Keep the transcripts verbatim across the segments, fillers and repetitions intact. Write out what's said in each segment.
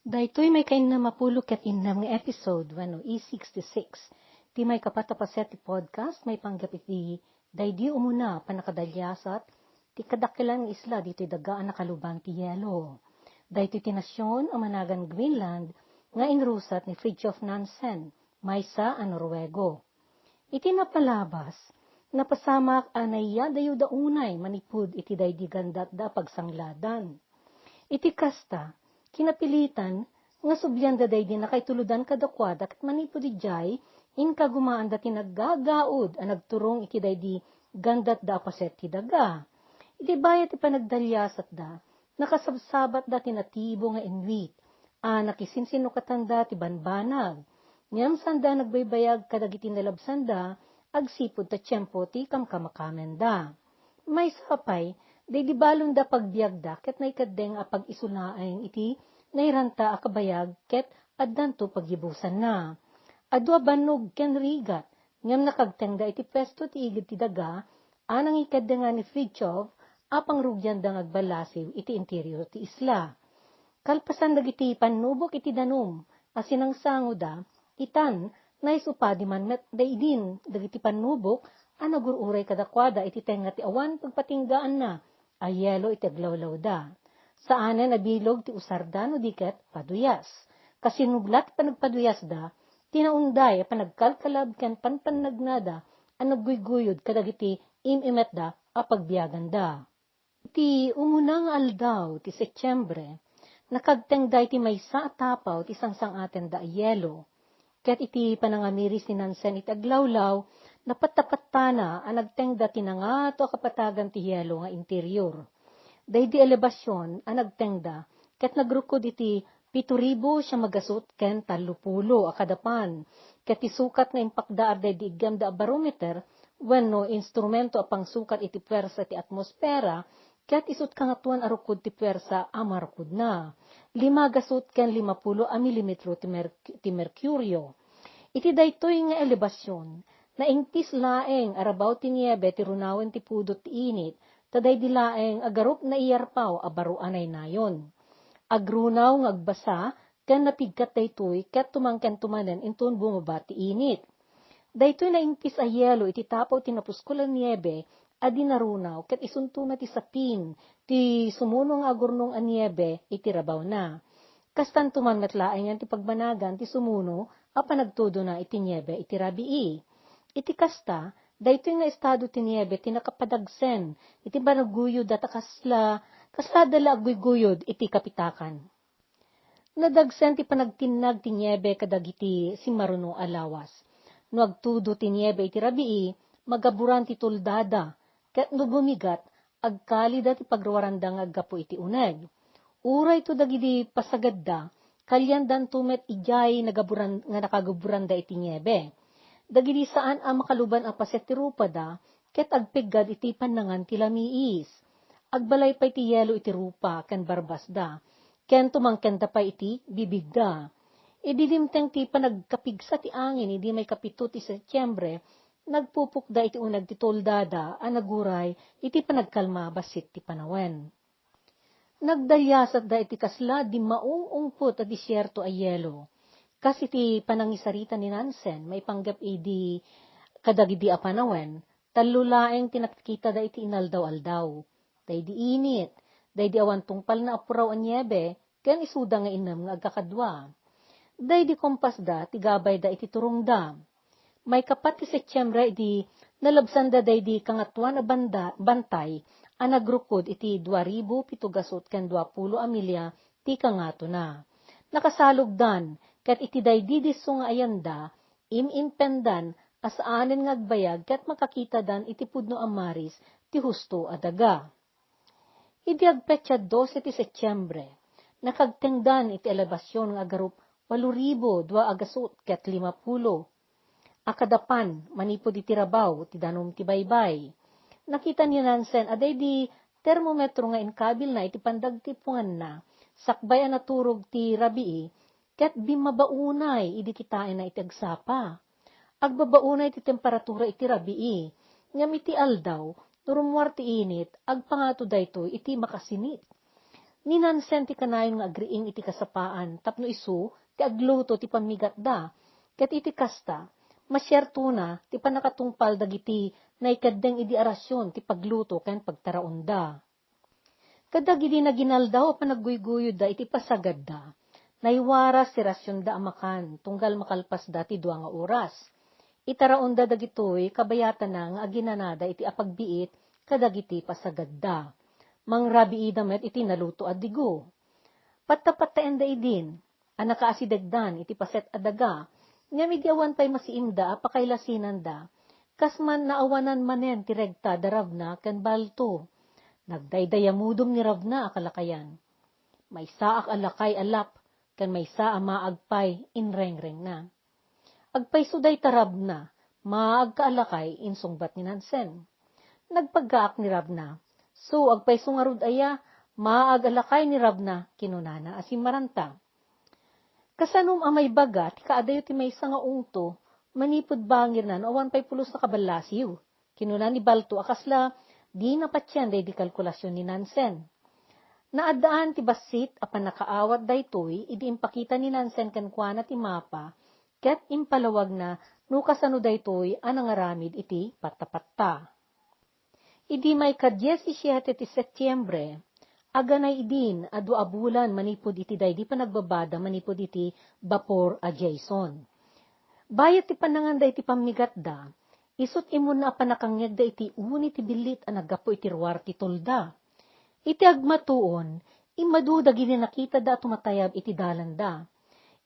Daytoy maikainnem a pulo ket innem nga episode wenno E sixty-six ti maikapat a paset ti podcast maipanggep iti daydi umuna pannakadaliasat ti kadakkelan nga isla ditoy daga a nakalubang ti yelo. Daytoy ti nasion a managan Greenland nga inrusat ni Fridtjof Nansen, maysa a Noruego. Iti napalabas, napasamak a naiyadayoda unay manipud iti daydi gandatda a pagsangladan. Iti kasta, kinapilitan nga sublianda daydi nakaitulodan kadakuada ket manipud idiay, inkagumaanda ti naggagaud a nagturong iti daydi gandatda a paset ti daga. Iti bayat ti panagdaliasatda, nakasabsabatda ti natibo nga Inuit a nakisinsinnukatanda ti banbanag. Ngem saanda nagbaybayag kadagiti nalabsanda agsipud ta tiempo ti kamkamakamenda. Maysa pay, daydi balonda pagbiagda ket naikeddeng a pag-isu laeng iti nairanta a kabayag ket addanto paggibusanna. Adu a bannog ken rigat, ngem nakagtengda iti puesto ti igid ti daga a nangikeddengan ni Fridtjof a pangrugianda nga agballasiw iti interior ti isla. Kalpasan dagiti pannubok iti danum a sinangsangoda, itan, naisupadi man met daydin dagiti pannubok a nagur-uray kadakuada iti tengnga ti awan pagpatinggaanna a yelo iti aglawlawda. Saanen a bilog ti usarda no di ket paduyas. Kasinubla ti panagpaduyasda, ti naunday a panagkalkalab ken panpannagnada a nagguyguyod kadagiti im-imetda a pagbiaganda. Iti umuna nga aldaw ti Setiembre, nakagtengda iti maysa a tapaw ti sangsang-atenda a yelo. Ket iti panangamiris ni Nansen iti aglawlaw, napattapattana a nagtengda ti nangato a kapatagan ti yelo nga interior. Daydi elebasion a nagtengda ket nagrukod iti pito ribu siam a gasut ken tallo pulo a kadapan, ket ti sukat nga impakdaar daydi iggemda a barometer wenno instrumento a pangsukat iti puwersa ti atmosfera, ket isut kangatoan a rukod ti puwersa a marukodna, lima gasut ken lima pulo a milimetro ti merk-, ti merkurio. Iti daytoy nga elebasion, naingpis laeng a rabaw ti niebe ti runawen ti pudot ti init, ta daydi laeng a garup naiyarpaw a baro a naynayon. Agrunaw nga agbasa ken napigkat daytoy ket tumangken tumanen inton bumaba ti init. Daytoy naingpis a yelo iti tapaw ti napuskol a niebe a di narunaw ket isunto met ti sapin ti sumuno nga agurnong a niebe iti rabawna. Kastanto man met laengen ti pagbanagan ti sumuno a panagtudona iti niebe iti rabii. Iti kasta, daytoy nga estado ti niebe ti nakapadagsen iti panagguyoda ta kasla, kaslada la agguyguyod iti kapitakan. Nadagsen ti panagtinnag ti niebe kadagiti simmaruno a lawas. No agtudo ti niebe iti rabii, magaburan ti tuldada, ket no bumigat, agkalida ti pagruaranda nga aggapu iti uneg. Urayto dagidi pasagadda, kaliandanto met idiay nagaburan-, nga nakagaburanda iti niebe. Dagidi saan a makaluban a paset ti rupada, ket agpeggad iti pannangan ti lamiis. Agbalay pay ti yelo iti rupa ken barbasda, ken tumangkenda pay iti bibigda. Idi dimteng ti panagkapigsa ti angin idi maikapito ti Setiembre, nagpupukda iti uneg ti tuldada a naguray iti panagkalma bassit ti panawen. Nagdaliasatda iti kasla di maung-ungpot a desierto a yelo. Kas iti panangisarita ni Nansen, maipanggep idi kadagidi a panawen, tallo laeng ti nakikitada iti inaldaw-aldaw. Daydi init, daydi awan tungpalna a puraw a niebe, ken isuda nga innem nga agkakadua. Daydi kumpasda ti gabayda iti turongda. Maikapat ti Setiembre idi nalabsanda daydi kangatoan a banda-, bantay a nagrukod iti dua ribu pito gasut ken dua pulo a milya ti kangatona. Nakasalogdan, ket iti daydi disso nga ayanda, im-impendan a saanen nga agbayag ket makakitadan iti pudno a maris ti husto a daga. Idi agpetsa dose ti Setiembre, nakagtengdan iti elebasion nga agarup walo ribu dua a gasut ket lima pulo a kadapan manipud iti rabaw ti danum ti baybay. Nakita ni Nansen a daydi termometro nga inkabilna iti pandagtipunganna sakbay a naturog ti rabii ket bimmaba unay idi kitaenna iti agsapa. Agbaba unay ti temperatura iti rabii, ngem iti aldaw, no rummuar ti init, agpangato daytoy iti makasinit. Ni Nansen ti kanayon nga agriing iti kasapaan tapno isu ti agluto ti pammigatda, ket iti kasta, masiertona ti pannakatungpal dagiti naikeddeng idi arasion ti pagluto ken pagtaraonda. Kadagidi naginaldaw a panagguyguyodda iti pasagadda, naiwaras ti rasionda a makan tunggal makalpasda ti dua nga oras. Itaraonda dagitoy kabayatana nga aginanada iti apagbiit kadagiti pasagadda. Mangrabiida met iti naluto a digo. Pattapattaenda idin a nakaasidegdan iti paset a daga, ngem idi awan pay masiimda a pakailasinanda, kas man naawanan manen ti regta da Ravna ken Balto. Nagdaydayamudom ni Ravna a kalakayan. Maysaak a lakay a lap ken maysa a maag pay inrengrengna. Agpayso dayta Ravna, maag ka a lakay, insungbat ni Nansen. Nagpagaak ni Ravna. So, agpayso ngarud aya, maag a lakay ni Ravna, kinunana a simmaranta. Kasanom a maibaga ti kaadayo ti maysa nga ungto manipud bangirna no awan pay pulos a kaballasiw, kinuna ni Balto a kasla di napatien daydi kalkulasion ni Nansen. Naaddaan ti bassit a pannakaawat daytoy idi impakita ni Nansen kenkuana ti mapa ket impalawagna no kasano daytoy a nangaramid iti pattapatta. Idi maika-dies y siete ti Setiembre, aganay idin a dua a bulan manipud iti daydi panagbabada manipud iti bapor a Jason. Bayat ti pannanganda iti pammigatda, isut' immunna a pannakangngegda iti uni ti billit a naggapu iti ruar ti tolda. Iti agmatuon, immadu dagiti nakitada a tumatayab iti dalanda.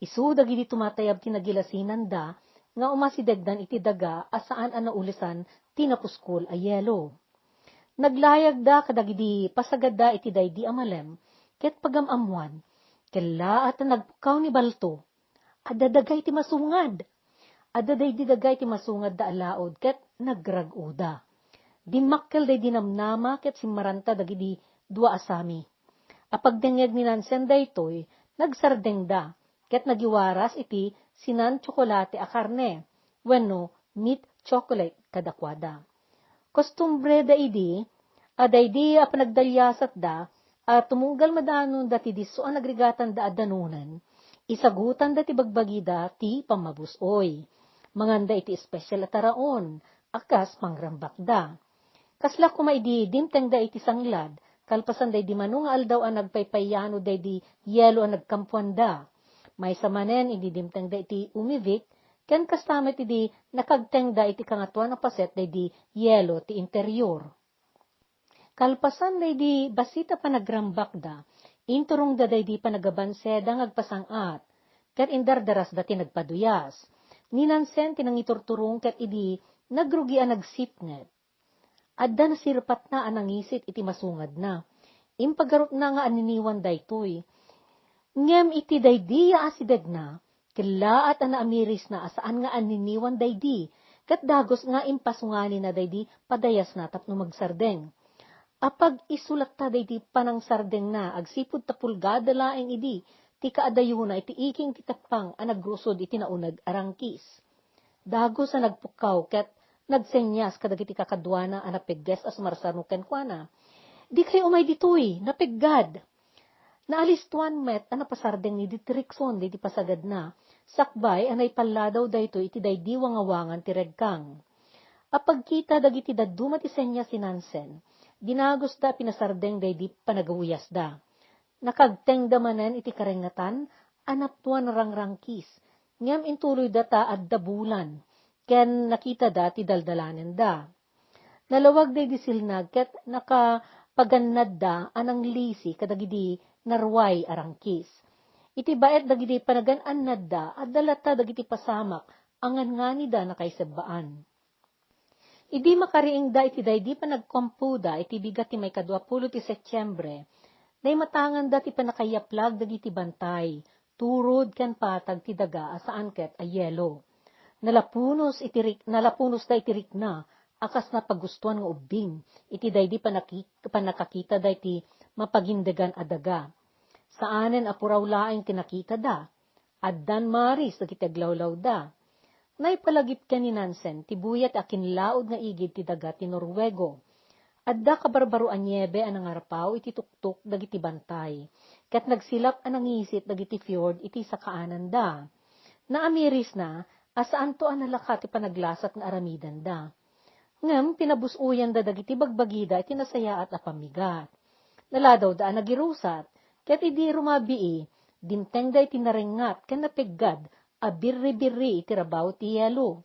Isu dagiti tumatayab ti nagilasinanda nga umasidegdan iti daga a saan a naulisan ti napuskol a yelo. Naglayagda kadagidi pasagadda iti daydi a malem ket pagam-ammoan, kellaat a nagpukkaw ni Balto. Adda daga iti masungad. Adda daydi daga iti masungadda a laud ket nagrag-oda. Dimmakkel daydi namnama ket simmaranta dagidi dua a sami. Apagdengngeg ni Nansen daytoy, nagsardengda ket nagiwaras iti sinan tsokolate a karne wenno meat chocolate kadakuada. Kostumbreda idi a daydi a panagdaliasatda a tumunggal madanonda ti disso a nagrigatanda a danonen, isagutanda ti bagbagida ti pammabus-oy. Manganda iti espesial a taraon a kas pangrambakda. Kasla koma idi dimtengda iti sanglad, kalpasan daydi mano nga aldaw a nagpaypayyano daydi yelo a nagkampuanda. Maysa manen idi dimtengda iti umivik, ken kasta met idi nakagtengda iti kangatoan a paset daydi yelo ti interior. Kalpasan daydi bassit a panagrambakda, inturongda daydi panagabanseda nga agpasang-at, ket indardarasda ti nagpaduyas. Ni Nansen ti nangiturturong ket idi nagrugi a nagsipnget. Adda nasirpatna a nangisit iti masungadna. Impagarupna nga anniniwan daytoy. Ngem iti daydi a asidegna, kellaat a naamirisna a saan nga anniniwan daydi, ket dagus nga impasunganina daydi padayasna tapno magsardeng. Apag-isu latta daydi panangsardengna agsipud ta pulgada laeng idi ti kaadayona iti iking ti teppang a nagrusod iti nauneg a rangkis. Dagus a nagpukkaw ket nagsenyas kadagiti kakaduana a napegges a sumarsarno kenkuana, "Dikay umay ditoy, napeggad!" Naalistuan met a napasardeng ni Dietrichson daydi pasagadna, sakbay a naipalladaw daytoy iti daydi wangawangan ti regkang. Apagkita dagiti dadduma ti senyas ni Nansen, dinagusda a pinasardeng daydi panagawiyasda. Nakagtengda manen iti karengngatan a napnuan a rangrangkis, ngem intuloyda ta adda bulan, ken nakitada ti daldalanenda. Nalawag daydi silnag ket nakapagannadda a nanglisi kadagidi naruay a rangkis. Iti baet dagidi panagan-annadda, adda latta dagiti pasamak a ngan-nganida nakaisebbaan. Idi makariingda iti daydi panagkuampoda iti bigat ti maikaduapulo ti Setiembre, naimatanganda ti pannakayaplag dagiti bantay, turod ken patag ti daga a saan ket a yelo. Nalapunos iti rik-, nalapunosda iti rikna a kas napagustuan nga ubbing iti daydi pannaki-, pannakakitada iti mapagindegan a daga. Saanen a puraw laeng ti nakitada. Addan maris dagiti aglawlawda. Naipalagip ken ni Nansen ti buyat a kinlaod nga igid ti daga ti Noruego. Adda kabarbaro a niebe a nangarpaw iti tuktok dagiti bantay, ket nagsilap a nangisit dagiti fiord iti sakaananda. Naamirisna a saanto a nalaka ti panaglasat nga aramidenda. Ngem pinabus-oyanda dagiti bagbagida iti nasayaat a pammigat. Naladawda a nagirusat, ket idi rumabii, dimtengda iti narengngat ken napeggad a birri-birri iti rabaw ti yelo.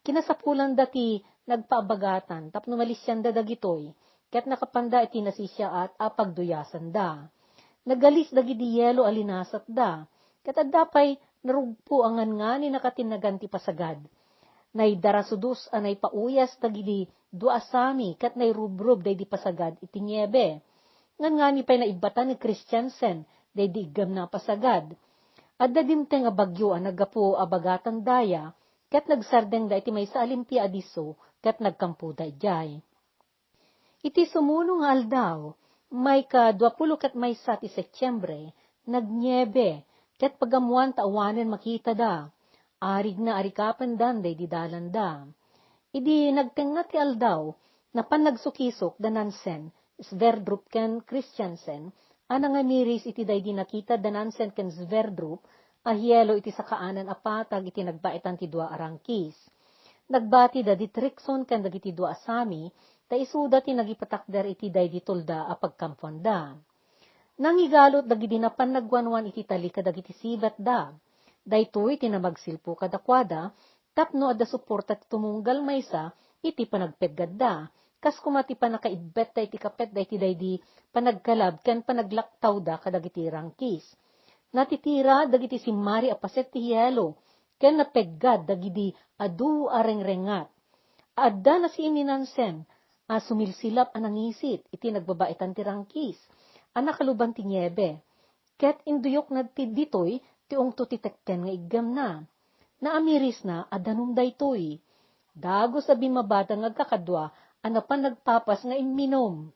Kinasapulanda ti nagpaabagatan tapno malisianda dagitoy, ket nakapanda iti nasisiaat a pagduyasanda. Nagalis dagidi yelo a linasatda, ket adda pay narugpo a ngan-ngani nakatinnagan ti pasagad. Naidarasudos a naipauyas dagidi dua a sami ket nairubrub daydi pasagad iti niebe. Ngan-ngani pay naibbatan ni Christiansen daydi iggamna a pasagad. Adda dimteng a bagyo a naggapu a bagatan daya, ket nagsardengda iti maysa a limpia a disso ket nagkampoda idiay. Iti sumuno nga aldaw, mayka duapulo ket maysa ti Setiembre, nagniebe, ket pagammoan ta awanen makitada. Arigna a rikapendan daydi dalanda. Idi nagtengnga ti aldaw, napan nagsukisok da Nansen, Sverdrup ken Christiansen a nangamiris iti daydi nakita da Nansen ken Sverdrup a hielo iti sakaanan a patag iti nagbaetan ti dua a rangkis. Nagbatida Didrikson ken dagiti dua a sami ta isuda ti nagipatakder iti daydi tolda a pagkampuanda. Nangigalut dagidi napan nagwanwan iti tali kadagiti sibatda. Daytoy ti namagsilpo kadakuada tapno adda suporta ti tumunggal maysa iti panagpeggadda, kas koma ti pannakaibbetta iti kapetda iti daydi panagkalab ken panaglaktawda kadagiti rangkis. Natitira dagiti simmari a paset ti hielo ken napeggad dagidi adu a rengrengat. Adda nasiim ni Nansen a sumilsilap a nangisit iti nagbabaetan ti rangkis a nakaluban ti niebe, ket induyokna ti ditoy ti ungto ti tekken nga iggemna. Naamirisna a danum daytoy. Dagus a bimmabada nga agkakadua a napan nagpapas nga imminum.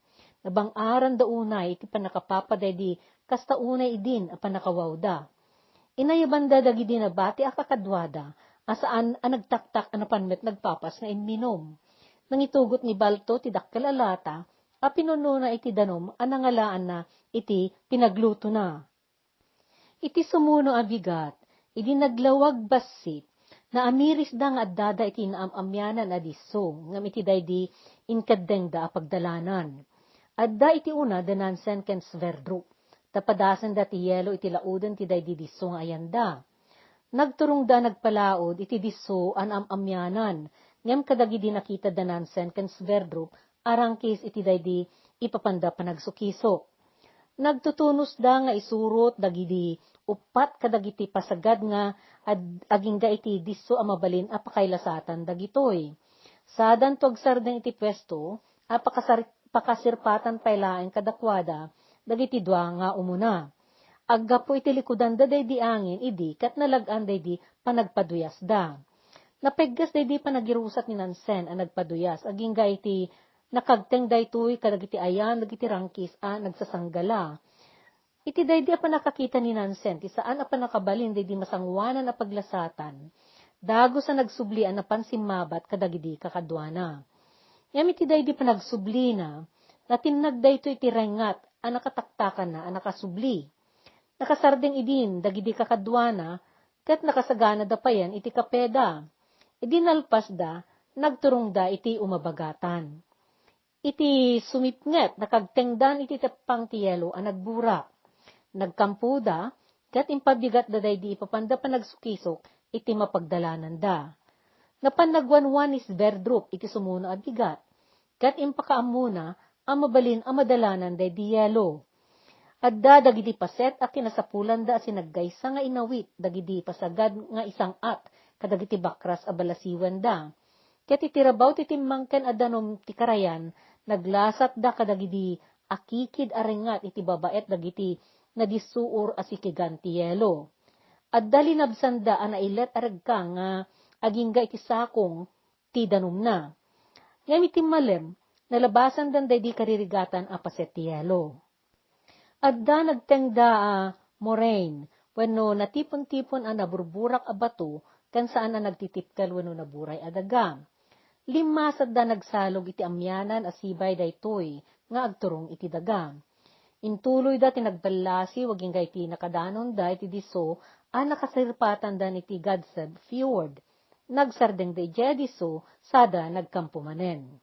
Nabang-aranda unay iti pannakapapa daydi kasta unay idin a pannakawawda. Inayabanda dagidi nabati a kakaduada a saan a nagtaktak a napan met nagpapas nga imminum. Nangitugot ni Balto ti dakkel a lata a pinunnona iti danum a nangalaanna iti pinaglutona. Iti sumuno a bigat, idi naglawag bassit, naamirisda nga addada iti naam-amianan a disso, ngem iti daydi inkeddengda a pagdalanan. Adda iti una da Nansen ken Sverdrup, ta padasenda ti yelo iti lauden ti daydi disso nga ayanda. Nagturongda a nagpalaod iti disso a naam-amianan, ngem kadagidi nakita da Nansen ken Sverdrup a rangkis iti daydi ipapanda panagsukisok. Nagtutunosda nga isurot dagidi uppat kadagiti pasagad nga ad-, agingga iti disso a mabalin a pakailasatan dagitoy. Sadanto agsardeng iti puesto a pakasar-, pakasirpatan pay laeng kadakuada dagiti dua nga umuna. Aggapu iti likudanda daydi angin idi ket nalag-an daydi panagpaduyasda. Napeggas daydi panagirusat ni Nansen a nagpaduyas agingga iti nakagteng daytoy kadagiti ayan dagiti rangkis a nagsasanggala. Iti daydi a pannakakita ni Nansen ti saan a pannakabalin daydi masangoanan a paglasatan, dagus a nagsubli a napan simmabat kadagidi kakaduana. Ngem iti daydi panagsublina, natinnag daytoy iti rengngat a nakataktakanna a nakasubli. Nakasardeng idin dagidi kakaduana ket nakasaganada payen iti kapeda. Idi nalpasda, nagturongda iti umabagatan. Iti sumipnget, nakagtengdan iti teppang ti yelo a nagburak. Nagkampoda, ket impabigatda daydi ipapanda panagsukisok iti mapagdalananda. Napan nagwanwan ni Sverdrup iti sumuno a bigat, ket impakaammona a mabalin a madalanan daydi yelo. Adda dagiti paset a kinasapulanda a sinaggaysa nga inawit dagidi pasagad nga isang-at kadagiti bakras a balasiwenda. Ket iti rabaw ti timmangken a danum ti karayan, naglasatda kadagidi akikid a rengngat iti babaet dagiti nadissuor a sikigan ti yelo. Adda linabsanda a nailet a regka nga agingga iti sakong ti danumna. Ngem iti malem, nalabasandan daydi karirigatan a paset ti yelo. Adda nagtengda a moraine wenno natipon-tipon a naburburak a bato ken saan a nagtitipkel wenno naburay a daga. Limmasatda nagsalog iti amianan a sibay daytoy nga agturong iti daga. Intuloyda ti nagballasiw agingga iti nakadanonda iti disso a nakasirpatandan iti Gadzheb Fjord. Nagsardengda idiay disso sada nagkampo manen.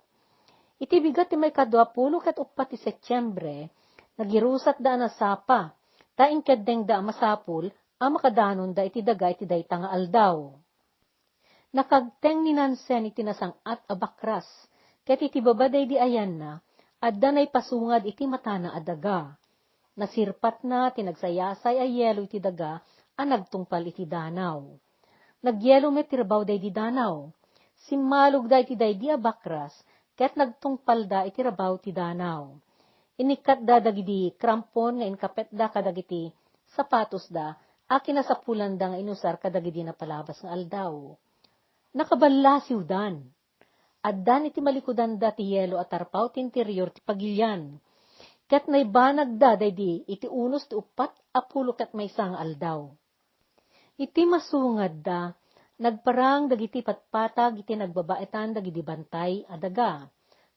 Iti bigat ti maikadua pulo ket uppat ti Setiembre, nagirusatda a nasapa, ta inkeddengda a masapul a makadanonda iti daga iti dayta nga aldaw. Nakagteng ni Nansen iti nasang-at a bakras, ket iti baba daydi ayanna, adda naipasungad iti matana a daga. Nasirpatna ti nagsayasay a yelo iti daga a nagtungpal iti danaw. Nagyelo met ti rabaw daydi danaw. Simmalogda iti daydi a bakras, ket nagtungpalda iti rabaw ti danaw. Inikkatda dagidi krampon nga inkapetda kadagiti sapatosda a kinasapulanda nga inusar kadagidi napalabas nga aldaw. Nakaballasiwdan. Addan iti malikudanda ti yelo a tarpaw ti interior ti pagilian. Ket naibanagda daydi iti unos ti uppat a pulo ket maysa nga aldaw. Iti masungadda, nagparang dagiti patpatag iti nagbabaetan dagidi bantay a daga.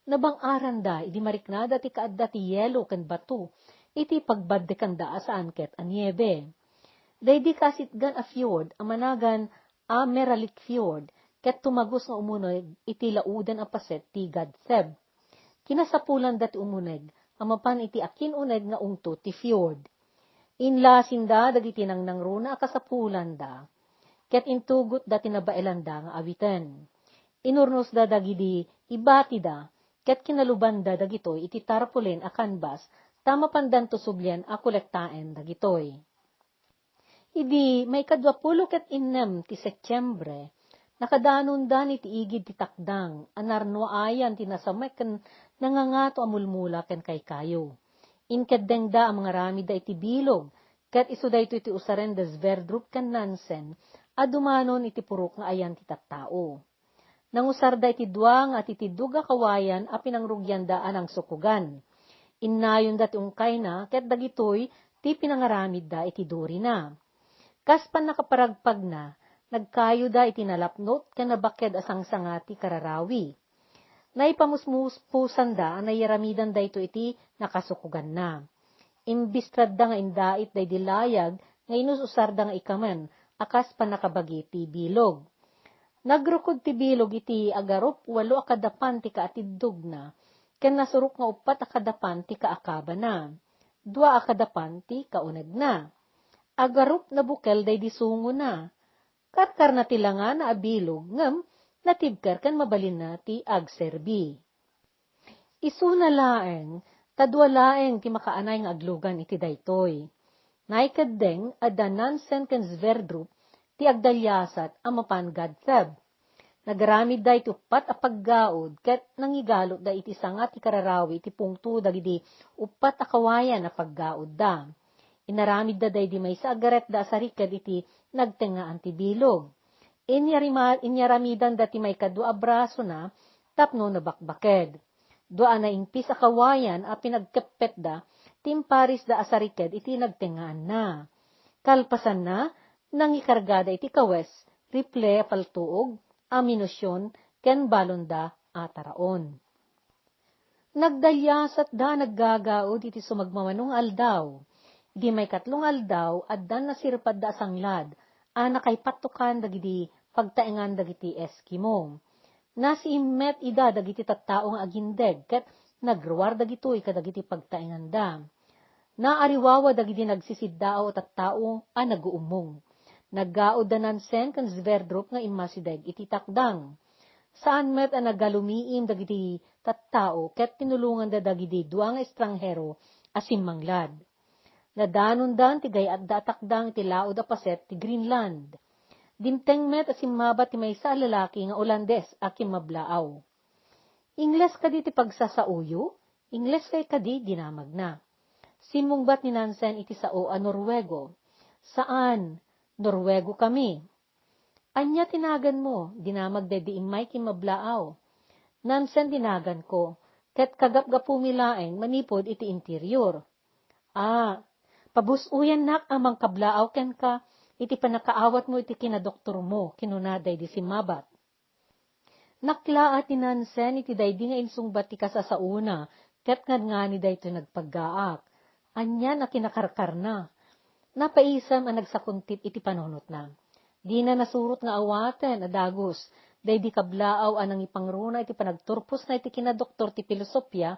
Nabang-aranda idi mariknada ti kaadda ti yelo ken bato iti pagbaddekanda a saan ket a niebe. Daydi kasitgan a fjord a managan a Meralik Fjord ket tumagus nga umuneg iti lauden a paset ti Gadzheb. Kinasapulanda ti umuneg a mapan iti akin-uneg nga ungto ti fjord. Inlasinda dagiti nangnangruna a kasapulanda, ket intugotda ti nabaelanda nga awiten. Inurnosda dagidi ibatida, ket kinalubanda dagitoy iti tarpaulin a kanbas ta mapandanto sublian a kolektaen dagitoy. Idi maikadua pulo ket innem ti Setiembre, nakadanondan iti igid ti takdang a narnuaayan ti nasamek ken nangangato a mulmula ken kaykayo. Inkeddengda a mangaramidda iti bilog, ket isu daytoy ti usaren da Sverdrup ken Nansen a dumanon iti purok nga ayan ti tattao. Nangusarda iti dua nga atitiddog a kawayan a pinangrugianda a nangsukogan. Innayonda ti ungkayna ket dagitoy ti pinangaramidda iti durina. Kas pannakaparagpagna, nagkayoda iti nalapnot ken nabaked a sangsanga ti kararawi. Naipamusmuspusanda a nairamidan daytoy iti nakasukoganna. Imbistradda nga indait daydi layag nga inus-usarda nga ikamen a kas pannakabagi ti bilog. Nagrukod ti bilog iti agarup walo a kadapan ti kaatiddogna, ken nasurok nga uppat a kadapan ti kaakabana, dua a kadapan ti kaunegna. Agarup nabukel daydi sungona. Karkarna ti langana a bilog, ngem natibker ken mabalinna ti agserbi. Isuna laeng, ta dua laeng ti makaanay nga aglugan iti daytoy. Naikeddeng, adda Nansen ken Sverdrup ti agdaliasat a mapan Gadzheb. Nagaramidda iti uppat a paggaud ket nangigalotda iti sanga ti kararawi iti pungto dagidi uppat a kawayan a paggaudda. Inaramidda daydi maysa a garetda a sariked iti nagtengngaan ti bilog. Inyarima-, inyaramidanda ti maikadua a brasona tapno nabakbaked. Dua a naingpis a kawayan a pinagkeppetda ti imparisda a sariked iti nagtengngaanna. Kalpasanna, nangikargada iti kawes, rifle a paltuog, amunision, ken balonda a taraon. Nagdaliasatda a naggagaud iti sumagmamano nga aldaw. Idi maikatlo nga aldaw, addan nasirpadda a sanglad a nakaipattokan dagidi pagtaengan dagiti Eskimo. Nasiimmet ida dagiti tattao nga agindeg ket nagruar dagitoy kadagiti pagtaenganda. Naariwawa dagidi nagsisiddaw a tattao a naguummong. Naggaud da Nansen ken Sverdrup nga immasideg iti takdang. Saan met a nagalumiim dagiti tattao ket tinulonganda dagidi dua nga estranghero a simmanglad. Nadanondan ti gay-atda a takdang iti laud a paset ti Greenland. Dimteng met a simmabat ti maysa a lalaki nga Olandes a kimmablaaw. "Ingles kadi ti pagsasaoyo? Ingles kay kadi?" dinamagna. Simmungbat ni Nansen iti sao a Noruego. "Saan, Noruego kami." "Ania ti naganmo?" dinamag daydi immay kimmablaaw. "Nansen ti naganko, ket kagapgapumi laeng manipud iti interior." "Ah, pabus-oyannak a mangkablaaw kenka iti pannakaawatmo iti kinadoktormo," kinuna daydi simmabat. Naklaat ni Nansen iti daydi nga insungbat ti kasasaona, ket ngangani daytoy nagpaggaak. Ania a kinakarkarna? Napaisem a nagsakuntip iti panunotna. Dina nasurot nga awaten a dagus daydi kablaaw a nangipangruna iti panagturposna iti kinadoktor ti filosofia,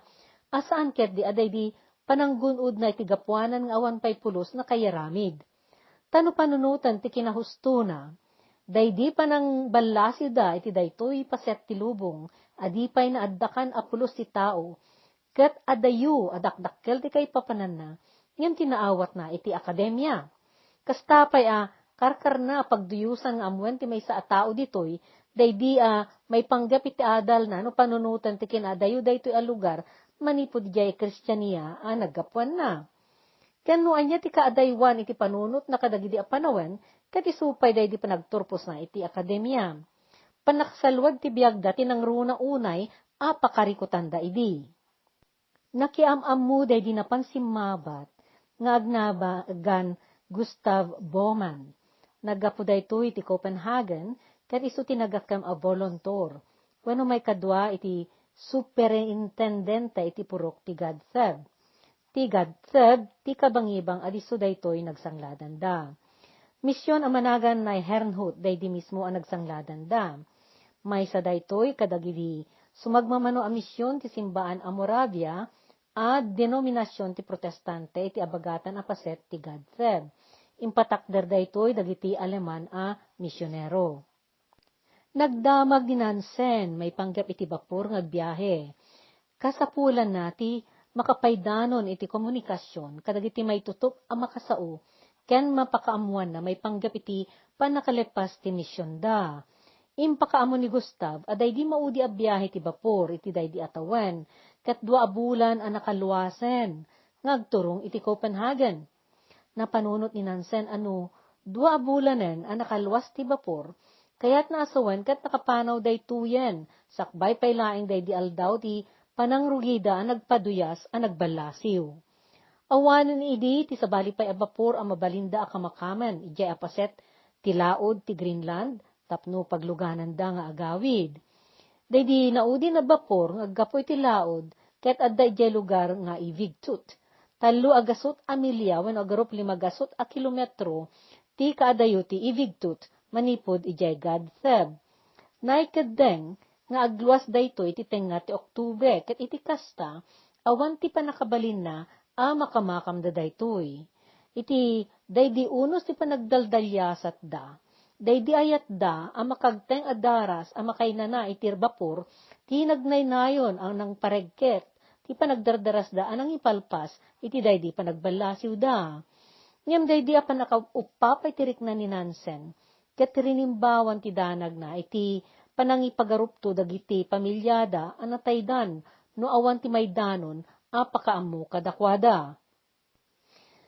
a saan ketdi a daydi pananggun-odna iti gapuanan nga awan pay pulos a kaiyaramid. Ta no panunoten ti kinahustona, daydi panangballasiwda iti daytoy paset ti lubong a di pay naaddakan a pulos ti tao, ket adayo a dakdakkel ti kaipapananna, ngem ti naawatna iti akademia. Kasta pay a karkarna a pagduyosan nga ammoen ti maysa a tao ditoy, daydi a maipanggep iti adalna no panunoten ti kinaadayo daytoy a lugar manipud idiay Kristiania a naggapuanna. Ken no ania ti kaadaywan iti panunotna kadagidi a panawen, ket isu pay daydi panagturposna iti akademia. Pannakasaluad ti biagda ti nangruna unay a pakarikutanda idi. Nakiam-ammo daydi napan simmabat nga agnagan Gustav Baumann. Naggapu daytoy iti Copenhagen, ket isu ti nagakem a volunteer, wenno maikadua iti superintendente iti purok ti GAD-FEB. Ti GAD-FEB ti kabangibang a disso daytoy nagsangladanda. Mision a managan Nei Herrnhut daydi mismo a nagsangladanda. Maysa daytoy kadagidi sumagmamano a mision ti simbaan a Moravia a denominasion ti Protestante iti abagatan a paset ti GAD-FEB. Impatakder daytoy dagiti Aleman a misionero. Nagdamag ni Nansen maipanggep iti bapor nga agbiahe. Kasapulanna ti makapaydanon iti komunikasion kadagiti maitutop a makasao ken mapakaammoanna maipanggep iti pannakalepas ti misionda. Impakaammo ni Gustav a daydi maudi a biahe ti bapor iti daydi a tawen, ket dua a bulan a nakaluasen nga agturong iti Copenhagen. Napanunot ni Nansen a no dua a bulanen a nakaluas ti bapor, kayatna a sawen ket nakapanaw daytoyen, sakbay pay laeng daydi aldaw ti panangrugida a nagpaduyas a nagballasiw. Awanen idi ti sabali pay a bapor a mabalinda a kamakamen idiay a paset ti laud ti Greenland tapno paglugananda nga agawid. Daydi naudin a bapor nga aggapu iti laud ket adda idiay lugar nga Ivigtut. Tallo a gasut a milya wenno agarup lima gasut a kilometro ti kaadayo ti Ivigtut manipud idiay GAD-FEB. Naikeddeng nga agluas daytoy iti tengnga ti Oktubre ket iti kasta, awan ti pannakabalinna a makamakamda daytoy. Iti daydi unos ti panagdaldaliasatda, daydi ayatda a makagteng a daras a makainana iti bapor ti nagnaynayon a nangparegket ti panagdardarasda a nangipalpas iti daydi panagballasiwda. Ngem daydi a pannakauppa pay ti rikna ni Nansen, ket rinimbawan ti danagna iti panangipagarupto dagiti pamiliada a nataydan no awan ti maidanon a pakaammo kadakuada.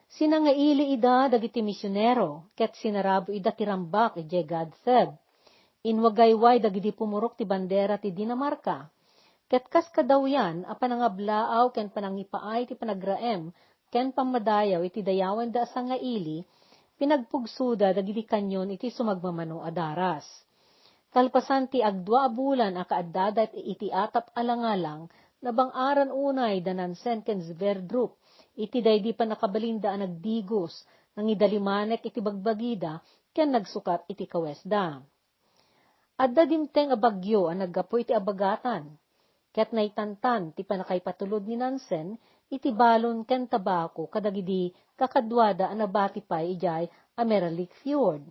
Sinangaili ida dagiti misionero, ket sinarabo ida ti rambak idiay GAD-FEB. Inwagayway dagidi pumurok ti bandera ti Dinamarca. Ket kas kadawyan a panangablaaw ken panangipaay ti panagraem ken pammadayaw iti dayawenda a sangaili, pinagpugsoda dagidi kanyon iti sumagmamano a daras. Kalpasan ti agdua a bulan a kaaddada iti atap a langalang, nabang-aran unay da Nansen ken Sverdrup iti daydi pannakabalinda a nagdigos, nangidalimanek iti bagbagida, ken nagsukat iti kawesda. Adda dimteng a bagyo a naggapu iti abagatan, ket naitantan ti pannakaipatulod ni Nansen iti balon ken tabako kadagidi kakaduada a nabati pay idiay Ameralik Fjord.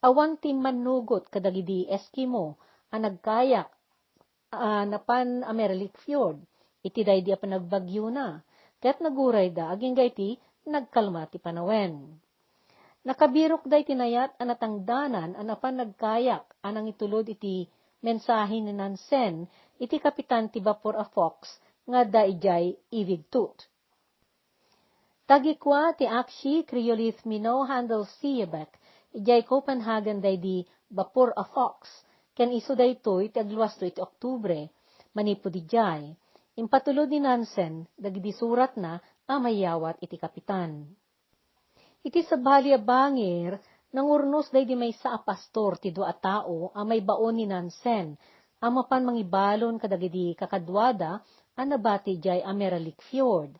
Awan ti mannugot kadagidi Eskimo a nagkayak a napan Ameralik Fjord iti daydi a panagbagyona, ket nagurayda agingga iti nagkalma ti panawen. Nakabirokda iti nayat a natangdanan a napan nagkayak a nangitulod iti mensahe ni Nansen iti kapitan ti bapor a Fox nga adda idiay Ivigtut. Tagikua ti Akshi Cryolith Minnow Handel Siebeck idiay Copenhagen daydi bapor a Fox, ken isu daytoy ti agluasto iti Oktubre. Manipud idiay, impatulod ni Nansen dagidi suratna a mayawat iti kapitan. Iti sabali a bangir, nangurnos daydi maysa a pastor ti dua a tao a maibaon ni Nansen, a mapan mangibalon kadagidi kakaduada a nabati idiay Ameralik Fjord.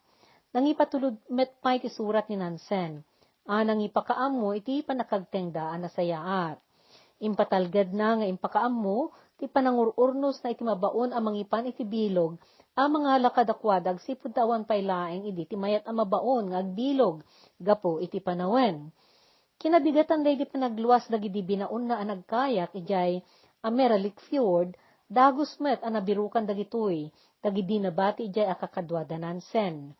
Nangipatulod met pay ti surat ni Nansen a nangipakaammo iti panakagtengda a nasayaat. Impatalgedna nga impakaammo ti panangur-urnosna iti mabaon a mangipan iti bilog a mangala kadakuada agsipud ta awan pay laeng idi ti mayat a mabaon nga agbilog gapu iti panawen. Kinabigatan daydi panagluas dagidi binaonna a nagkayak idiay Ameralik Fjord, dagus met a nabirukan dagitoy dagidi nabati idiay a kakaduada Nansen.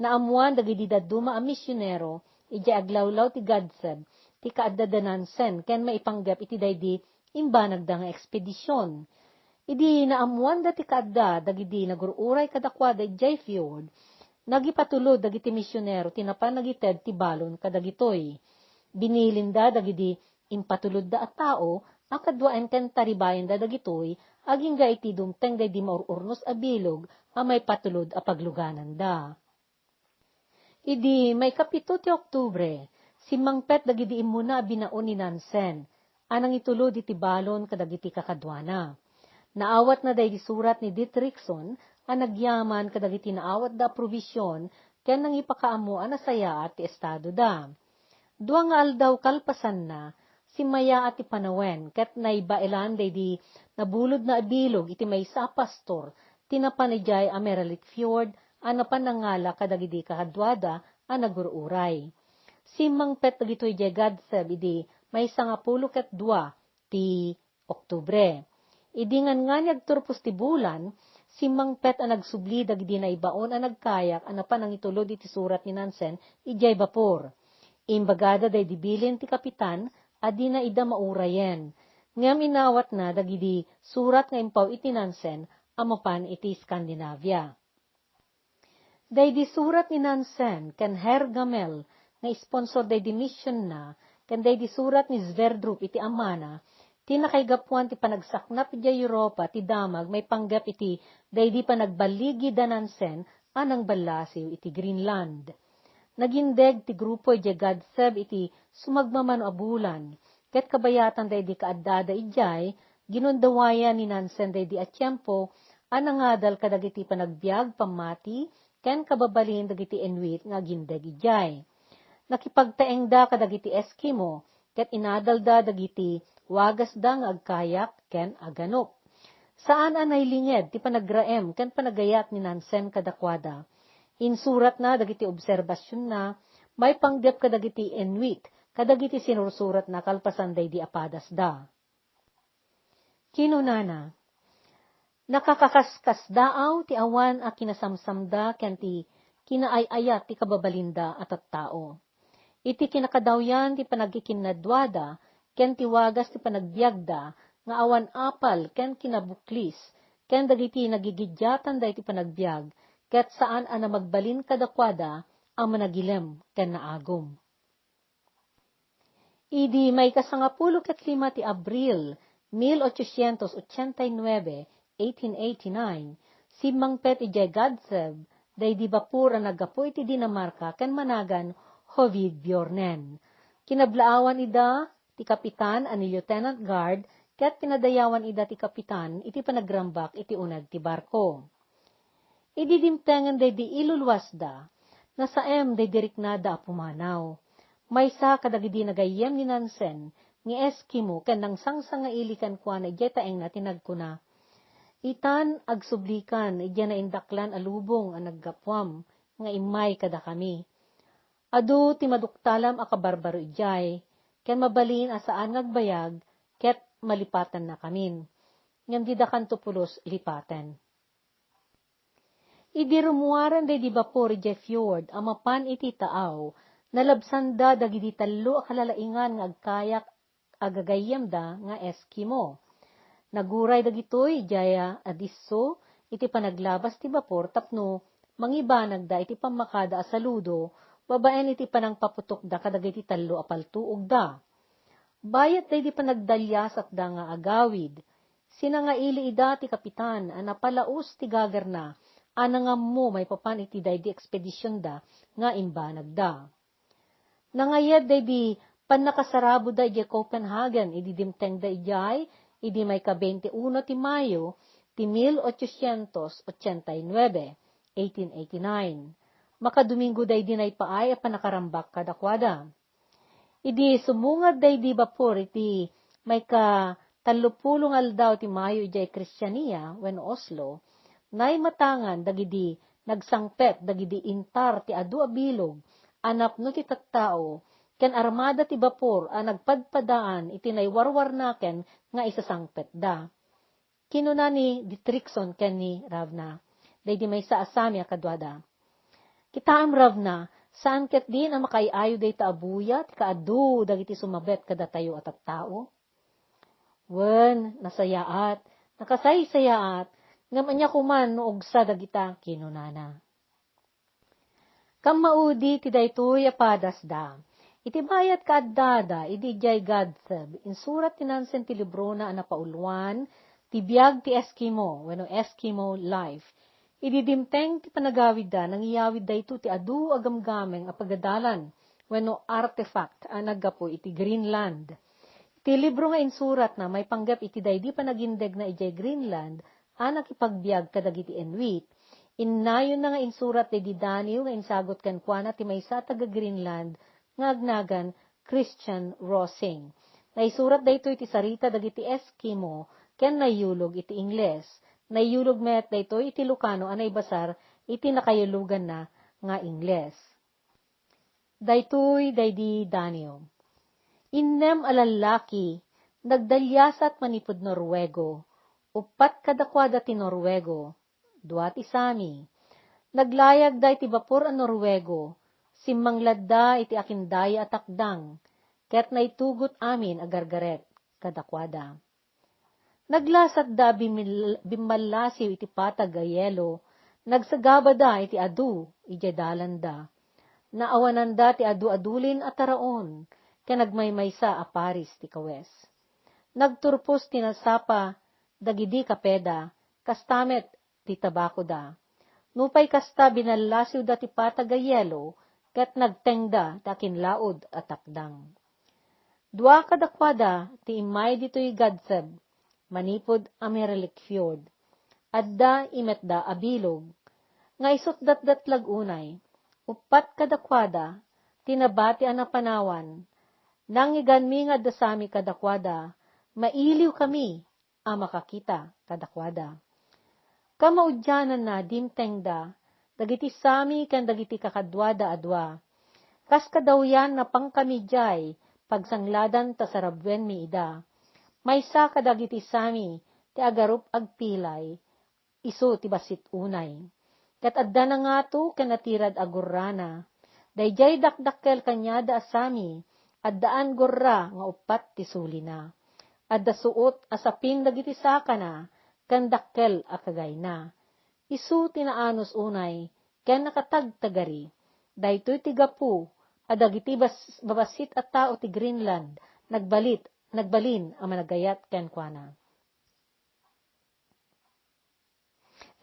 Naammoan dagidi dadduma a misionero idiay aglawlaw ti Gadseb ti kaaddada Nansen ken maipanggep iti daydi imbanagda nga ekspedision. Idi naammoanda ti kaadda dagidi nagur-uray kadakuada idiay fjord, nagipatulod dagiti misionero ti napan nagited ti balon kadagitoy. Binilinda dagidi impatulodda a tao a kaduaen ken taribayenda dagitoy agingga iti dumteng daydi maur-urnos a bilog a maipatulod a paglugananda. Idi maikapito ti Oktubre, simmangpet dagidi immuna a binaon ni Nansen a nangitulod iti balon kadagiti kakaduana. Naawatna daydi surat ni Dietrichson a nagyaman kadagiti naawatda a probision ken nangipakaammo a nasayaat ti estadoda. Dua nga aldaw kalpasanna, simmayaat ti panawen ket naibaelan daydi nabulodna a bilog iti maysa a pastor ti napan idiay Ameralik Fjord a napan nangala kadagidi kakaduada a nagur-uray. Simmangpet dagitoy idiay Gadseb idi maysa nga pulo ket dua ti Oktubre. Idi ngan-ngan nga agturpos ti bulan, simmangpet a nagsubli dagidi naibaon a nagkayak a napan nangitulod iti surat ni Nansen idiay bapor. Imbagada daydi bilin ti kapitan a dina ida maurayen, ngem inawatna dagidi surat nga impaw iti Nansen a mapan iti Scandinavia. Daydi surat ni Nansen ken Herr Gammel nga sponsor daydi missionna ken daydi surat ni Sverdrup iti amana, ti nakaigapuan ti panagsaknap idiay Europa ti damag maipanggep iti daydi panagballigi da Nansen a nangballasiw iti Greenland. Nagindeg ti grupo idiay Gadseb iti sumagmamano a bulan, ket kabayatan daydi kaaddada idiay, ginundawayan ni Nansen daydi a tiempo a nangadal kadagiti panagbiag, pammati, ken kababalin dagiti Inuit nga agindeg idiay. Nakipagtaengda kadagiti Eskimo, ket inadalda dagiti wagasda nga agkayak ken aganup. Saan a nailinged ti panagraem ken panagayat ni Nansen kadakuada. Insuratna dagiti obserbasionna maipanggep kadagiti Inuit kadagiti sinursuratna kalpasan daydi a padasda. Kinunana, "Nakakaskasdaaw ti awan a kinasamsamda ken ti kinaay-ayat ti kababalinda a tattao. Iti kinakadawyan ti panagkikinnaduada ken ti wagas ti panagbiagda nga awan apal ken kinabuklis ken dagiti nagigidiatanda iti panagbiag ket saan a namagbalin kadakuada a managilem ken naagum." Idi maikasangapulo ket lima ti Abril, mil ochocientos ochenta y nueve, eighteen eighty-nine, simmangpet idiay Gadseb, daydi bapor a naggapu iti Dinamarca ken managan Hovedbjørnen. Kinablaawan ida ti kapitan a ni Lieutenant Guard ket pinadayawan ida ti kapitan iti panagrambak iti uneg ti barko. Idi dimtengen daydi iluluasda, nasaem daydi riknada a pumanaw. Maysa kadagidi nagayyem ni Nansen nga Eskimo ken nangsangsangaili kenkuana idiay taengna ti nagkuna, "Itan, agsublikan idiay naindaklan a lubong a naggapuam nga immay kadakami. Adu ti maduktalam a kabarbaro idiay, ken mabalin a saan nga agbayag ket malipatannakamin. Ngem didakanto pulos lipaten." Idi rummuaren daydi bapor idiay fjord a mapan iti Taaw, nalabsanda dagidi tallo a kalalaingan nga agkayak a gagayyemda nga Eskimo. Naguray dagitoy idiay a disso iti panaglabas ti bapor tapno mangibanagda iti pammakada a saludo babaen iti panangpaputokda kadagiti tallo a paltuogda. Bayat daydi panagdaliasatda nga agawid, sinangaili ida ti kapitan a napalaus ti gagarna a nangammo maipapan iti daydi ekspedisionda nga imbanagda. Nangayad daydi pannakasaraboda idiay Copenhagen idi dimtengda idiay idi maika-twenty-uno ti Mayo ti mil ochocientos ochenta y nueve, eighteen eighty-nine. Makadomingo daydi naipaay a panakarambak kadakuada. Idi sumungad daydi bapor iti maika-tallopulo nga aldaw ti Mayo idiay Kristiania wenno Oslo, naimatangan dagidi nagsangpet dagidi intar ti adu a bilog a napno ti tattao ken armada ti bapor a nagpadpadaan iti naiwarwarnaken nga isasangpetda. Kinuna ni Dietrichson ken ni Ravna, daydi maysa a Sami a kaduada, "Kitaem, Ravna, saan ketdin a makaay-ayo dayta a buya ti kaadu dagiti sumabet kadatayo a tattao?" "Wen, nasayaat, nakasaysayaat, ngem ania koman no ugsa dagita?" kinunana. Kammaudi ti daytoy a padasda. Iti bayat kaaddada, idi idiay Gadzheb, insurat ni Nansen ti librona a napauluan, ti biag ti Eskimo, wenno Eskimo Life. Idi dimteng ti panagawidda, nangiyawid daytoy ti adu a gamgameng a pagadalan, wenno artifact a naggapu iti Greenland. Iti libro nga insuratna maipanggep iti daydi panagindegna idiay Greenland a nakipagbiag kadagiti Inuit. Innayonna nga insurat daydi Daniw nga insagut kenkuana ti maysa a taga-Greenland nga agnagan Christian Rosing. Naisurat daytoy ti sarita dagiti Eskimo ken naiyulog iti Ingles. Naiyulog met daytoy iti Ilocano a naibasar iti nakayuluganna nga Ingles. Daytoy daydi Daniw. Innem a lallaki, nagdaliasat manipud Noruego. Uppat kadakuada ti Noruego, dua ti Sami. Naglayagda iti bapor a Noruego, simmangladda iti akindaya a takdang, ket naitugot amin a gargarek kadakuada. Naglasatda a bimil-, bimmallasiw iti patag a yelo, nagsagabada iti adu idiay dalanda. Naawananda ti adu a dulin a taraon, ken nagmaymaysa a paris ti kawes. Nagturpos ti nasapa dagidi kapeda, kasta met ti tabakoda. Nupay kasta, binallasiwda ti patag a yelo ket nagtengda ti akinlaud a takdang. Dua kadakuada ti immay ditoy Gadzheb manipud Amerlikfjord. Adda imetda a bilog nga isut' datdatlag unay. Uppat kadakuada ti nabati a napanawan. Nangngeganmi nga adda Sami kadakuada, mailiwkami a makakita kadakuada. Kamaudiananna, dimtengda dagiti Sami ken dagiti kakaduada a dua. Kas kadawyan, napangkami idiay pagsangladan ta sarabbuenmi ida. Maysa kadagiti Sami ti agarup agpilay, isu ti bassit unay. Ket adda nangato ken natirad a gurrana. Daydiay dakdakkel kaniada a Sami, addaan gurra nga uppat ti sulina. Adda suot a saping dagiti sakana ken dakkel a kagayna. Isu ti naanus unay ken nakatagtagari. Daytoy ti gapu a dagiti bas-, babassit a tao ti Greenland nagbalit, nagbalin a managayat kenkuana.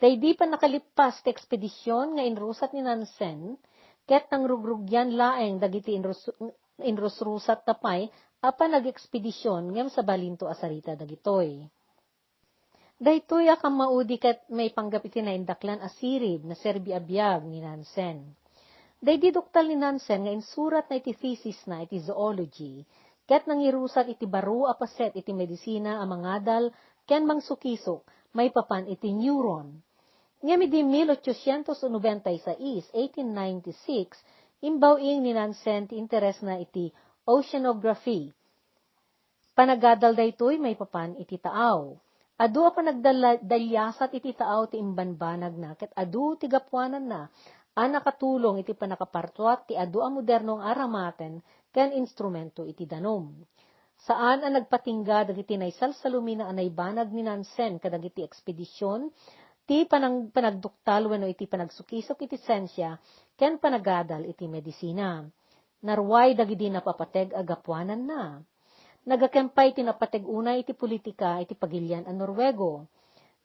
Daydi pannakalipas ti ekspedision nga inrusat ni Nansen, ket nangrugrugian laeng dagiti inrus-, inrusrusatna pay a panagekspedision ngem sabalinto a sarita dagitoy. Daytoy a kammaudi ket maipanggep iti naindaklan a sirib, naserbi a biag ni Nansen. Daydi doktal ni Nansen nga insuratna iti thesisna iti zoology, ket nangirusat iti baro a paset iti medisina a mangadal ken mangsukisok maipapan iti neuron. Ngem idi mil ochocientos noventa y seis, eighteen ninety-six, imbaw-ing ni Nansen ti interesna iti oceanography. Panagadal daytoy maipapan iti taaw. Adu a panagdala-, daliasat iti taaw ti imbanbanagna, ket adu ti gapuananna a nakatulong iti pannakapartuat ti adu a moderno nga aramaten ken instrumento iti danum. Saan a nagpatingga dagiti naisalsalumina a naibanag ni Nansen kadagiti ekspedision, ti panang-, panagduktal wenno iti panagsukisok iti siensia ken panagadal iti medisina. Naruay dagidi napapateg a gapuananna. Nagakem pay ti napateg unay iti politika iti pagilian a Noruego.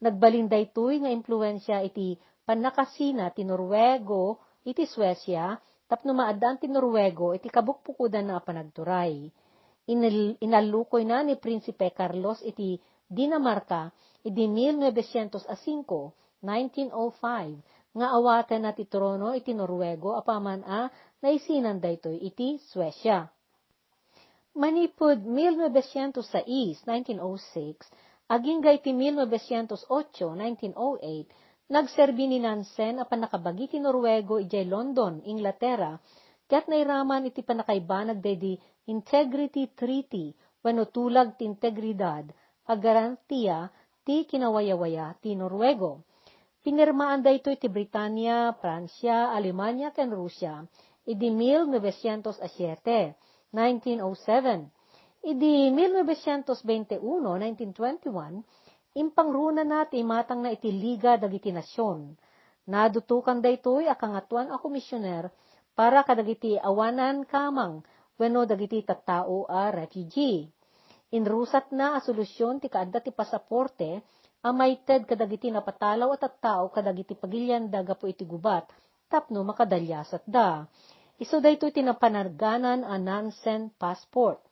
Nagbalin daytoy nga impluensia iti pannakasina ti Noruego iti Suecia tapno maaddaan ti Noruego iti kabukbukodanna a panagturay. Inil-, inallukoyna ni Prinsipe Carlos iti Dinamarca idi mil novecientos a singko, nineteen oh five, nga awatenna ti trono iti Noruego apaman a naisinan daytoy iti Suecia. Manipud mil novecientos sais, nineteen oh six, agingga iti mil novecientos ocho, nineteen oh eight, nagserbi ni Nansen a pannakabagi ti Noruego idiay London, Inglaterra, ket nairaman iti pannakaibanag daydi Integrity Treaty wenno Tulag ti Integridad a garantiya ti kinawayawaya ti Noruego. Pinirmaan daytoy ti Britania, Francia, Alemania, ken Rusia idi mil novecientos a siete, nineteen oh seven. Idi mil novecientos veintiuno, nineteen twenty-one, impangrunana ti imatangna iti Liga dagiti Nasion. Nadutokan daytoy a Kangatoan a Komisioner para kadagiti awanan kamang wenno dagiti tattao a refugee. Inrusatna a solusyon ti kaadda ti pasaporte a maited kadagiti napatalaw a tattao kadagiti pagilianda gapu iti gubat tapno makadaliasatda. Isu daytoy ti napanagganan a Nansen Passport.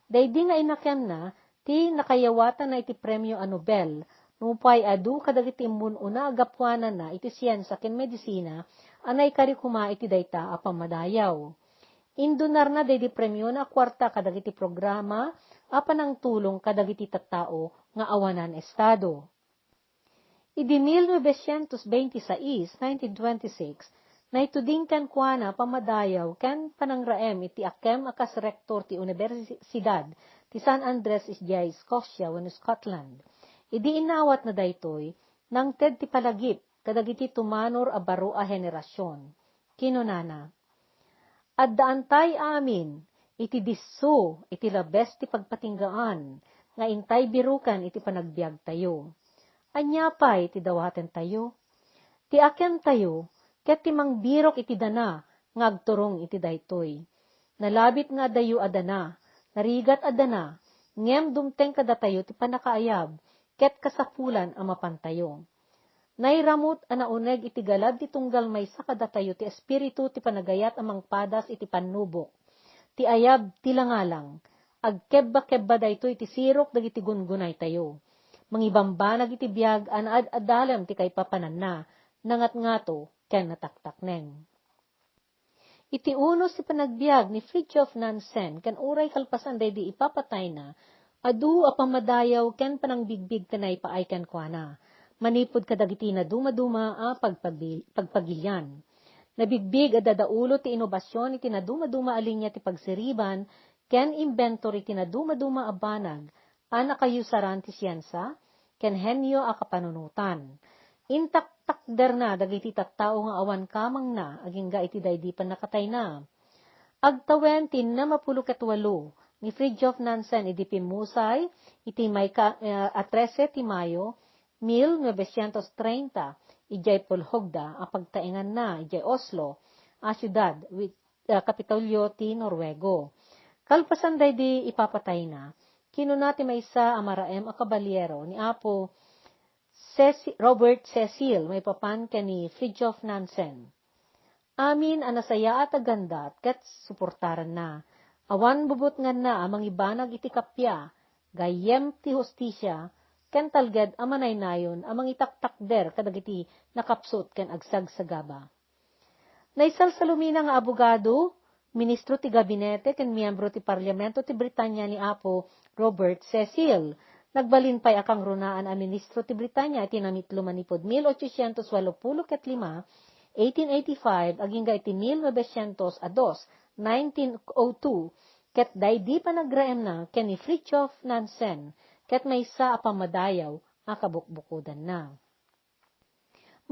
Daydi nga inakemna ti nakayawatanna iti Premio a Nobel, nupay adu kadagiti immun-una a gapuananna iti siensia ken medisina a naikari koma iti dayta a pammadayaw. Indunarna daydi premiona a kuarta kadagiti programa a panangtulong kadagiti tattao nga awanan estado. Idi mil novecientos veintisais, nineteen twenty-six, naituding kenkuana a pammadayaw ken panangraem iti akkem a kas rektor ti Universidad ti San Andres idiay Scotia wenno Scotland. Idi inawatna daytoy, nangted ti palagip kadagiti tumanor a baro a henerasion. Kinunana, "Addaantay amin iti disso iti labes ti pagpatinggaan nga intay biruken iti panagbiagtayo. Ania pay ti dawatentayo? Ti akemtayo ket ti mangbirok iti dana nga agturong iti daytoy. Nalabit nga adayo a dana, narigat a dana, ngem dumteng kadatayo ti pannakaayab ket kasapulan a mapantayo." Nairamut a nauneg iti galad ti tunggal maysa kadatayo ti espiritu ti panagayat a mangpadas iti pannubok. Ti ayab ti langalang. Agkebba-kebba daytoy ti sirok dagiti gungunaytayo. Mangibambanag iti biag a naad-adalem ti kaipapananna, nangatngato, ken nataktakneng. Iti unos ti panagbiag ni Fridtjof Nansen ken uray kalpasan daydi ipapatayna, adu a pammadayaw ken panangbigbig ti naipaay kenkuana, manipud kadagiti nadumaduma a pagpabi-, pagpagilian. Nabigbig a dadaulo ti inobasion iti nadumaduma a linia ti pagsiriban ken imbentor iti nadumaduma a banag a nakayusaran ti siensia ken henio a kapanunotan. Intaktakderna dagiti tattao nga awan kamangna agingga iti daydi pannakatayna. Agtawen ti ennem a pulo ket walo ni Fridtjof Nansen idi pimmusay iti mayka-, eh, a trese ti Mayo, mil novecientos treinta, idiay pulhogda a pagtaenganna idiay Oslo a siudad, with ah, Kapitolyo ti Noruego. Kalpasan daydi ipapatayna, kinuna ti maysa a maraem a kabaliero ni Apo Ceci-, Robert Cecil maipapan ken ni Fridtjof Nansen, "Amin a nasayaat a gandat ket suportaranna. Awan bubutnganna a mangibanag iti kappia, gayyem ti hustisia, ken talged a manaynayon a mangitaktakder kadagiti nakapsut ken agsagsagaba." Naisalsalumina nga abogado, ministro ti gabinete ken miyembro ti Parlamento ti Britania ni Apo Robert Cecil. Nagbalin pay a kangrunaan a ministro ti Britania iti namitlo manipud mil ochocientos walupulo ket lima, eighteen eighty-five, agingga iti mil novecientos a dos, nineteen oh two, ket daydi panagraemna ken ni Fridtjof Nansen, ket maysa a pammadayaw a kabukbukodanna.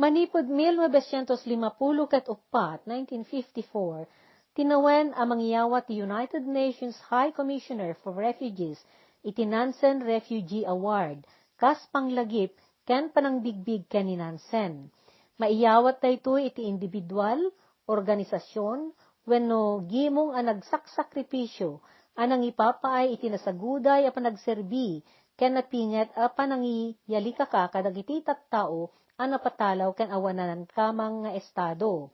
Manipud mil novecientos limapulo ket uppat, nineteen fifty-four, tinawen a mangyawat ti United Nations High Commissioner for Refugees iti Nansen Refugee Award kas panglagip ken panangbigbig ken ni Nansen. Maiyawat daytoy iti individual, organisasion, wenno gimong a nagsaksakripisio a nangipapaay iti nasaguday a panagserbi ken napinget a panangiyalikaka kadagiti tattao a napatalaw ken awanan kamang nga estado.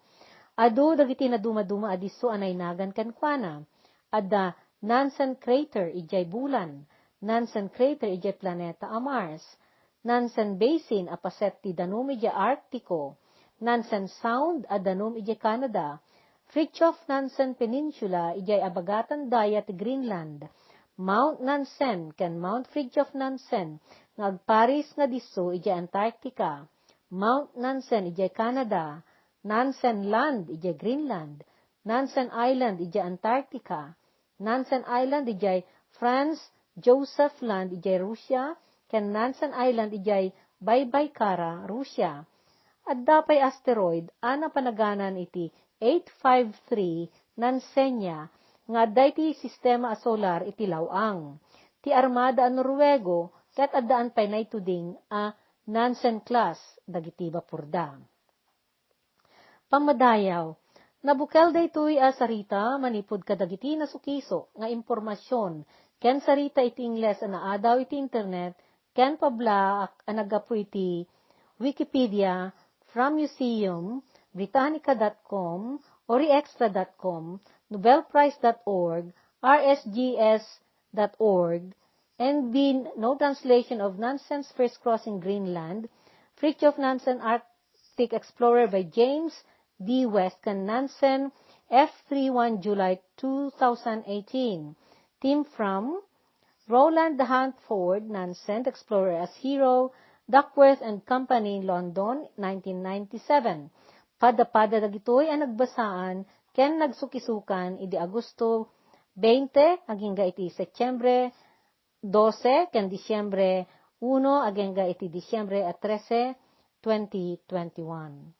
Adu dagiti nadumaduma a disso a nainagan kenkuana. Adda Nansen Crater idiay Bulan, Nansen Crater idiay planeta a Mars, Nansen Basin a paset ti danum idiay Arctico, Nansen Sound a danum idiay Canada, Fridtjof Nansen Peninsula idiay abagatan daya ti Greenland, Mount Nansen ken Mount Fridtjof Nansen nga agparis nga disso idiay Antarctica, Mount Nansen idiay Canada, Nansen Land idiay Greenland, Nansen Island idiay Antarctica, Nansen Island idiay Franz Josef Land idiay Russia, ken Nansen Island idiay Baybaykara, Russia. Adda pay asteroid a napanaganan iti eight five three Nansenia nga adda iti sistema a solar iti law-ang. Ti armada a Noruego ket addaan pay naituding a Nansen class dagiti bapurda. Pammadayaw, nabukel daytoy a sarita manipud kadagiti nasukiso nga impormasyon ken sarita iti Ingles a naadaw iti internet ken pablaak a naggapu iti Wikipedia, From Museum, Britannica dot com, Ori Extra dot com, Nobel Prize dot org, R S G S dot org, N B No Translation of Nansen's First Crossing Greenland, Fridtjof Nansen Arctic Explorer by James D. West ken Nansen, F three one, July two thousand eighteen. Tim Fram, Roland Huntford Nansen, Explorer as Hero, Duckworth and Company, London, nineteen ninety-seven. Pada-pada dagitoy a nagbasaan ken nagsukisukan idi Agosto twenty agingga iti Setyembre dose ken Disyembre uno agingga iti Disyembre a trese, twenty twenty-one.